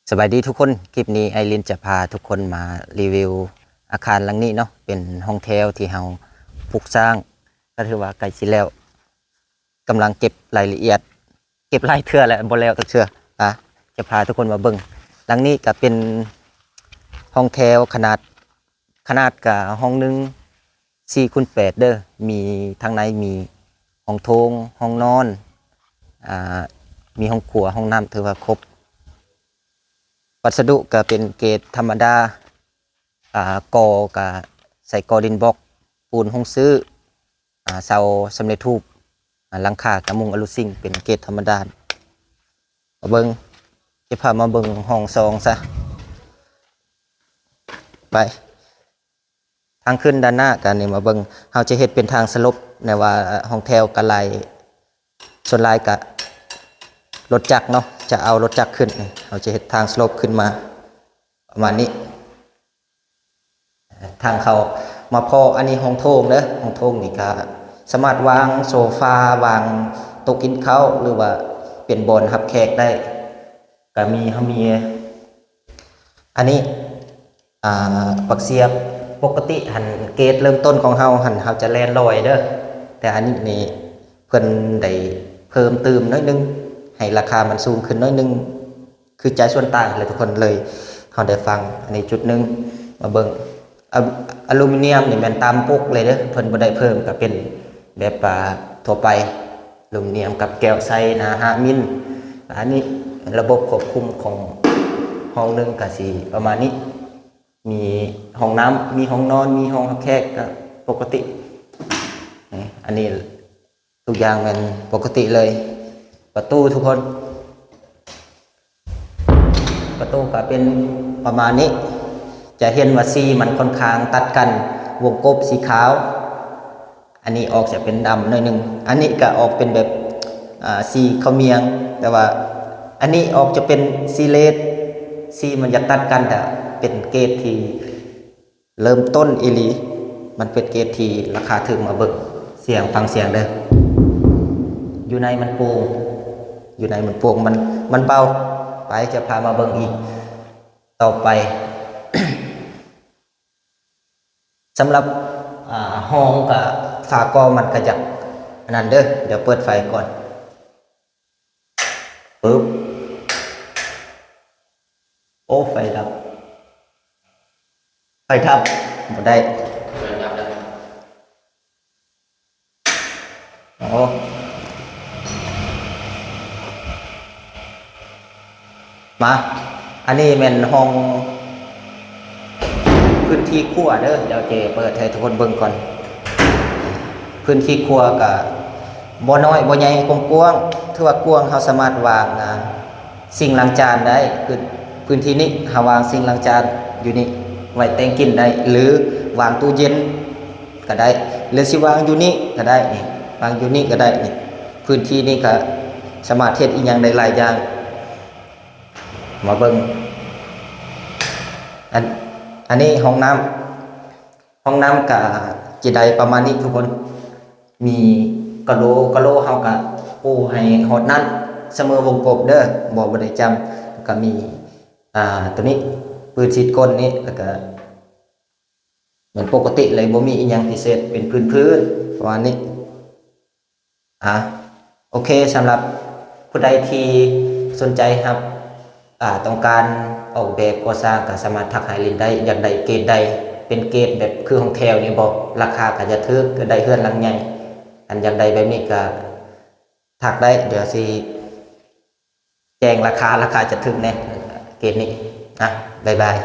ສະບາຍດີທຸກຄົນ, ຄລິບນີ້ອ້າຍລິນຈະພາທຸກຄົນມາຣີວິວອາຄານຫຼັງນີ້ເນາະ, ເປັນຫ້ອງແຖວທີ່ເຮົາປຸກສ້າງ ກໍຖືວ່າໃກ້ຊິແລ້ວ, ກຳລັງເກັບລາຍລະອຽດ, ເກັບຫຼາຍເທື່ອແລ້ວ ບໍ່ແລ້ວຈັກເທື່ອ. ອາ ຈະພາທຸກຄົນມາເບິ່ງ. ຫຼັງນີ້ກໍເປັນຫ້ອງແຖວຂະໜາດ, ຂະໜາດກໍຫ້ອງໜຶ່ງສີ່ຄູນແປດເດີ, ມີ ທາງໃນມີຫ້ອງໂຖງ, ຫ້ອງນອນ, ອາ ມີຫ້ອງຄົວ, ຫ້ອງນ້ຳ, ຖືວ່າຄົບ. ວັດສະດຸກໍເປັນເກດທຳມະດາ, ອາ ກໍກໍໃສ່ກໍດິນບລັອກ, ປູນໂຮງຊື້, ອາ ເສົາສຳເລັດຮູບ, ອາ ຫຼັງຄາກະມຸງອະລູຊິງ, ເປັນເກດທຳມະດາ. ມາເບິ່ງ, ຈະພາມາເບິ່ງຫ້ອງສອງຊະ. ໄປ. ທາງຂຶ້ນດ້ານໜ້າກະນີ້ມາເບິ່ງ, ເຮົາຈະເຮັດເປັນທາງສະຫຼົບ, ແນວວ່າຫ້ອງແຖວກະຫຼາຍ, ສ່ວນຫຼາຍກະລົດຈັກເນາະ, ຈະເອົາລົດຈັກຂຶ້ນ, ເຮົາຈະເຮັດທາງສະຫຼົບຂຶ້ນມາປະມານນີ້. ທາງເຂົ້າມາພໍ້, ອັນນີ້ຫ້ອງໂຖງເດີ, ຫ້ອງໂຖງນີ້ກະສາມາດວາງໂຊຟາ, ວາງໂຕະກິນເຂົ້າ ຫຼືວ່າເປັນບ່ອນຮັບແຂກໄດ້, ກະມີ, ເຮົາມີ ອັນນີ້ ອາ ປັກສຽບ. ປົກກະຕິຫັ້ນ ເກດເລີ່ມຕົ້ນຂອງເຮົາຫັ້ນ ເຮົາຈະແລ່ນລອຍເດີ, ແຕ່ອັນນີ້ນີ້ເພິ່ນໄດ້ເພີ່ມຕື່ມໜ້ອຍໜຶ່ງ ໃຫ້ລາຄາມັນສູງຂຶ້ນໜ້ອຍໜຶ່ງ, ຄືຈ່າຍສ່ວນຕ່າງແຫຼະທຸກຄົນເລີຍ. ເຮົາໄດ້ຟັງ ອັນນີ້ຈຸດໜຶ່ງ. ມາເບິ່ງ ອາ ອາລູມີນຽມນີ້ແມ່ນຕາມປົກເລີຍເດີ, ເພິ່ນບໍ່ໄດ້ເພີ່ມ, ກໍເປັນແບບ ອາ ທົ່ວໄປ. ອາລູມີນຽມກັບແກ້ວໃສ່ໜ້າຫ້າມິນ. ອັນນີ້ລະບົບຄວບຄຸມຂອງຫ້ອງໜຶ່ງກະຊິປະມານນີ້, ມີຫ້ອງນ້ຳ, ມີຫ້ອງນອນ, ມີຫ້ອງຮັບແຂກ ກະປົກກະຕິ. ນີ້ ອັນນີ້ທຸກຢ່າງແມ່ນປົກກະຕິເລີຍ. ປະຕູທຸກຄົນ, ປະຕູກະເປັນປະມານນີ້. ຈະເຫັນວ່າສີມັນຂ້ອນຂ້າງຕັດກັນ, ວົງກົບສີຂາວ, ອັນນີ້ອອກຈະເປັນດຳໜ້ອຍໜຶ່ງ, ອັນນີ້ກະອອກເປັນແບບ ອາ ສີເຂົ້າໝ້ຽງ, ແຕ່ວ່າອັນນີ້ອອກຈະເປັນສີເລດ, ສີມັນຢາກຕັດກັນ, ແຕ່ເປັນເກດທີ່ເລີ່ມຕົ້ນອີ່ຫຼີ, ມັນເປັນເກດທີ່ລາຄາຖືກ. ມາເບິ່ງສຽງ, ຟັງສຽງເດີ, ຢູ່ໃນມັນໂປ່ງ, ຢູ່ໃນມັນໂປ່ງ, ມັນ, ມັນເບົາ. ໄປ ຈະພາມາເບິ່ງອີກຕໍ່ໄປ. ສຳລັບ ອາ ຫ້ອງກະຝາກໍມັນກະຢາກອັນນັ້ນເດີ, ດຽວເປີດໄຟກ່ອນ. ປຶບ ໂອ້ ໄຟດັບ, ໄຟດັບ ບໍ່ໄດ້. ໂອ້ ມາ ອັນນີ້ແມ່ນຫ້ອງ ພື້ນທີ່ຄົວເດີ, ດຽວເຈເປີດໃຫ້ທຸກຄົນເບິ່ງກ່ອນ. ພື້ນທີ່ຄົວກະບໍ່ນ້ອຍບໍ່ໃຫຍ່, ກວ້າງໆ, ຖືວ່າກວ້າງ, ເຮົາສາມາດວາງ ອາ ຊິງລ້າງຈານໄດ້. ພື້ນ, ພື້ນທີ່ນີ້ເຮົາວາງຊິງລ້າງຈານຢູ່ນີ້ ໄວ້ແຕ່ງກິນໄດ້ ຫຼື ວາງຕູ້ເຢັນກໍໄດ້ ຫຼື ຊິວາງຢູ່ນີ້ກໍໄດ້, ນີ້ ວາງຢູ່ນີ້ກໍໄດ້. ນີ້ ພື້ນທີ່ນີ້ກໍສາມາດເຮັດອີ່ຫຍັງໄດ້ຫຼາຍຢ່າງ. ມາເບິ່ງ ອັນ, ອັນນີ້ຫ້ອງນ້ຳ, ຫ້ອງນ້ຳກະຈະໄດ້ປະມານນີ້ທຸກຄົນ. ມີກະໂຫຼ, ກະໂຫຼເຮົາກະປູໃຫ້ຮອດນັ້ນສະເໝີວົງກົບເດີ, ບໍ່, ບໍ່ໄດ້ຈ້ຳ. ກະມີ ອາ ໂຕນີ້ ພື້ນຊີດກົ້ນນີ້, ແລ້ວກະແມ່ນປົກກະຕິເລີຍ, ບໍ່ມີອີ່ຫຍັງພິເສດ, ເປັນພື້ນໆ ປະມານນີ້. ອາ ໂອເຄ, ສຳລັບຜູ້ໃດທີ່ສົນໃຈຮັບ, ອາ ຕ້ອງການອອກແບບກໍ່ສ້າງ ກໍສາມາດທັກຫາລິນໄດ້. ຢາກໄດ້ເກດໃດ, ເປັນເກດແບບຄືຫ້ອງແຖວນີ້ບໍ? ລາຄາກໍຈະຖືກ, ກໍໄດ້ເຮືອນຫຼັງໃຫຍ່. ອັນຢາກໄດ້ແບບນີ້ກໍທັກໄດ້, ດຽວຊິແຈ້ງລາຄາ, ລາຄາຈະຖືກແດ່ ເກດນີ້. ອາ ບາຍບາຍ.